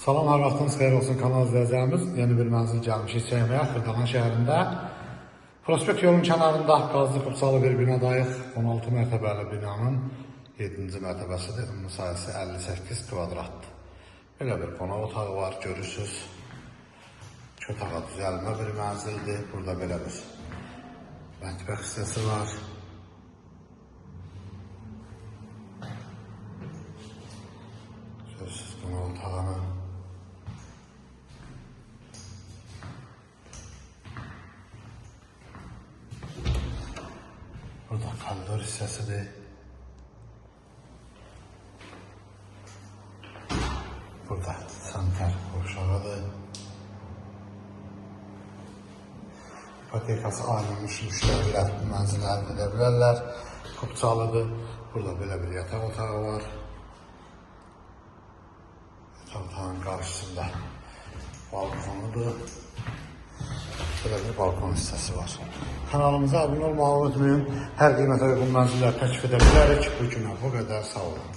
Salam, hər vaxtınız xeyir olsun kanal izləyicilərimiz. Yeni bir mənzil gəlmişik çəkməyə Xırdalan şəhərində. Prospekt yolunun kənarında qazlı kupçalı bir binadayıq. 16 mərtəbəli binanın 7-ci mərtəbəsidir. Bunun sahəsi 58 kvadratdır. Belə bir qonaq otağı var, görürsünüz. İki otağa düzəlmə bir mənzildir. Burada belə bir mətbəx hissəsi var. Görürsünüz qonaq otağını. Burada koridor hissəsidir. Burada sanitar qovşağıdır. İpotekası ayrılmış müştərilər bu mənzili əldə edə bilərlər. Kupçalıdır. Burada belə bir yataq otağı var. Yataq otağının qarşısında balkonudur. Belə bir balkon hissəsi var. Kanalımıza abunə olmağı unutmayın. Hər qiymətə uyğun mənzillər təklif edə bilərik. Bu günə bu qədər. Sağ olun.